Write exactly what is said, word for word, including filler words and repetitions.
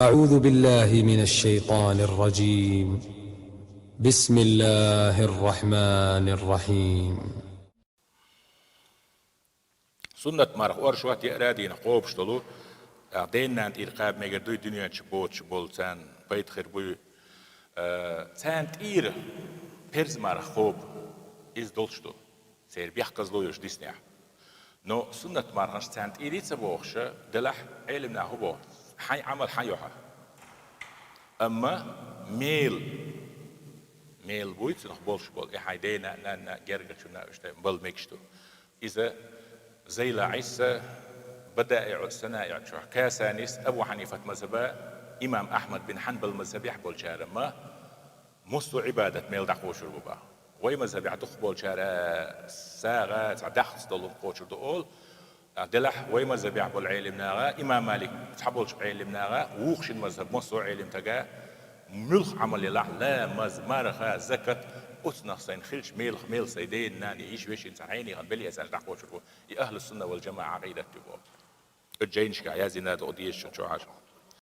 أعوذ بالله من الشيطان الرجيم. بسم الله الرحمن الرحيم. Суннат марха оршот яра дийнахь кхобуш долу, а, ден-нана тӀера кхаба мегар дуй, дуьнен чу боцуш болу царна пайда хир буй, а, царна тӀера перз марха кхоба, иза долуш ду, церан бехказло йолуш диснехь. Но суннат марханаш царна тӀера ца бохуш, делахь, Ӏелам наха хӀун боху, хьайн Ӏамал хьан йохьа. Амма мел, мел буй цунах болуш болу, и хьайн дена а, нанна а, гергарчунна а уьш тайпа бала мегаш ду. Иза Зайла Ӏиса, БадаиӀу Санаиъ чохь, Касанис, Абу Хьанифат мазхаба, имам Ахьмад бин Хьанбал мазхабехь болчара ма, массо а Ӏибадат мел дӀакхочур бу бах. Вай мазхабехь дукхахболчара сагӀа цхьа дахца долу кхочур ду олу. Делахь вай мазхабехь болу Ӏелимнаха, имам Малик цхьаболчу Ӏелимнаха, вукху шина мазхаб массо а Ӏелимтага, муьлха Ӏамал елахь, ламаз, марха, закат, оцунах сайна хилча мелах мел сайн дена, нана, йиша, вешин цхьа хьенехан беле эцарш дӀакхочур бу. И ахлу сунна вал жамаӀа Ӏакъидат ю боху. Оцу жайнашкахь яздина ду дезачун чохь.